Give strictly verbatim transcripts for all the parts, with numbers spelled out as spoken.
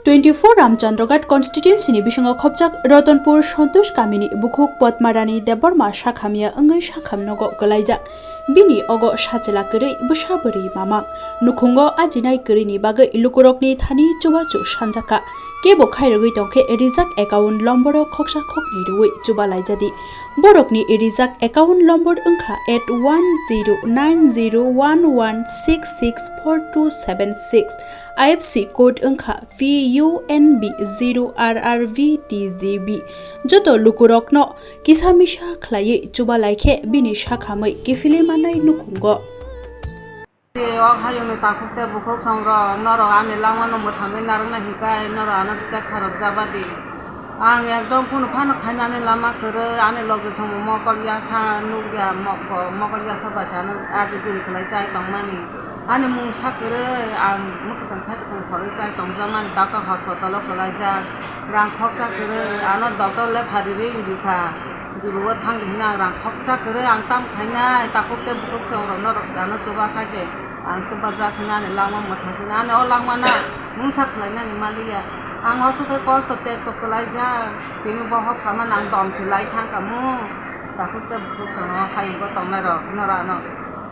Twenty-four Ramchandraghat constituency ni bisingo khopjak Ratanpur Santosh kamini bukhuk Padmarani Debbarma sakhamya wngwi sakham nogo kwlaijak. Bini ogo sachwla kwrwi bwsa bwrwi mamang. Nukhungo ajinai kwrwini bagwi lukurokni thani chubachu sanjakha. Kebo khairogwi tongkhe rijak account lomboro khoksa khoknwi rwui chubalaijadi. Borokni rijak account lombor wngkha eight one zero nine zero one one six six four two seven six. I F S C code wngkha P U N B zero R R V T G B. Joto lukurokno kisa misa khlaiwi chubalaikhe bini sakhamwi kiphilwi mannai nukhungo. O hayungni takhuk tei bukhuk songrok, norok ani langmano mwthangwi narwkna hinkai, norok ano kisa kharok jabadi. Ang ekdom kunu phano khainani lama kwrwi, ani logi somo mokol yasa nukya, mok-, mokol yasa bai chana aji biri khlai chai tongmani. Ani mungsa kwrwi, ang mwkhwtwng thaikwtwng khorwi chai tongjakmani, doctor hospital-o kwlaijak. Rang khoksa kwrwi, ano doctor le phari ri rikha. Juru o thang di hwnwi ang rang khoksa kwrwi, ang tam khainai, takhuk tei bukhuk songrok norok ano chuba khai se. Ang chubajak sini ani langma mwthang sini ani o langma na mungsa khlainani maliya. Ang oso khe kosto tekto kwlaijak. Tini bohok samani ang dom se lai thang kamo. Takhuk tei bukhuk sono hayung bo tongnai rok norok ano.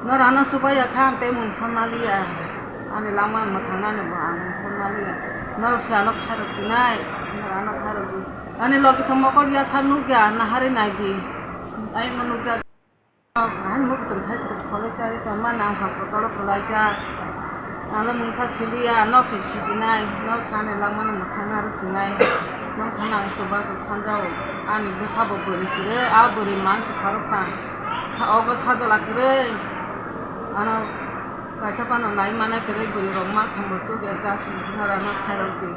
Norok ano chubaya kha ang tei mungsa maliya. Ani langma mwthangnani bo ang mungsa maliya. Norok se ano khairok sinai. Norok ano khairok di. Ani logi se mokol yasa nukya nahari nai di. Ayung nukjak. Ani mwkhwtwng thai kwrwi kholwi chai tongmani ang hospital-o kwlaijak. Ano mungsa siliya, nok se sisinai, nok se ani langmano mwthangna rwsinai. Nok thangna ang chubachu sanjao. Ani bwsabo bwrwi kwrwi, a bwrwi mang se khoroktham. Sa-, ogo sajla kwrwi. Ano kaisa phano nai mane kwrwi bwrwi rok ma thangbo chukya jak se norano khairok di.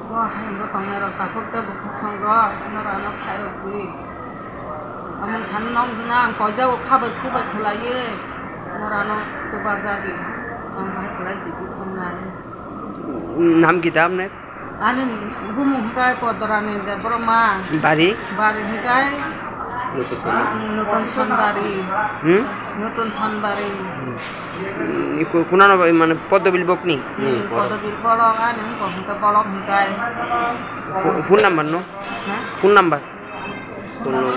Bo hayungo tongnai rok takhuk tei bukhuk song rok norano khairok di. Amoni thani nok hwnna ang koijago khabai khubai khlaiwi norano chubajadi. Ang bahai khlai tongwi thumnai. Nam kita apne? Ani bumung hwnkhe Podorani Debbarma. Bari? Bari hwnkhe Nutun Sonbari. Hmm? Nutun Sonbari. Hmm. Iku kunano bai mane Podobil bokni? Hmm, hmm, Podobil borok ani wngkha hwnkhe bolok hwnkhe. Pho-, phone number no? Ha? Phone number? Phone number.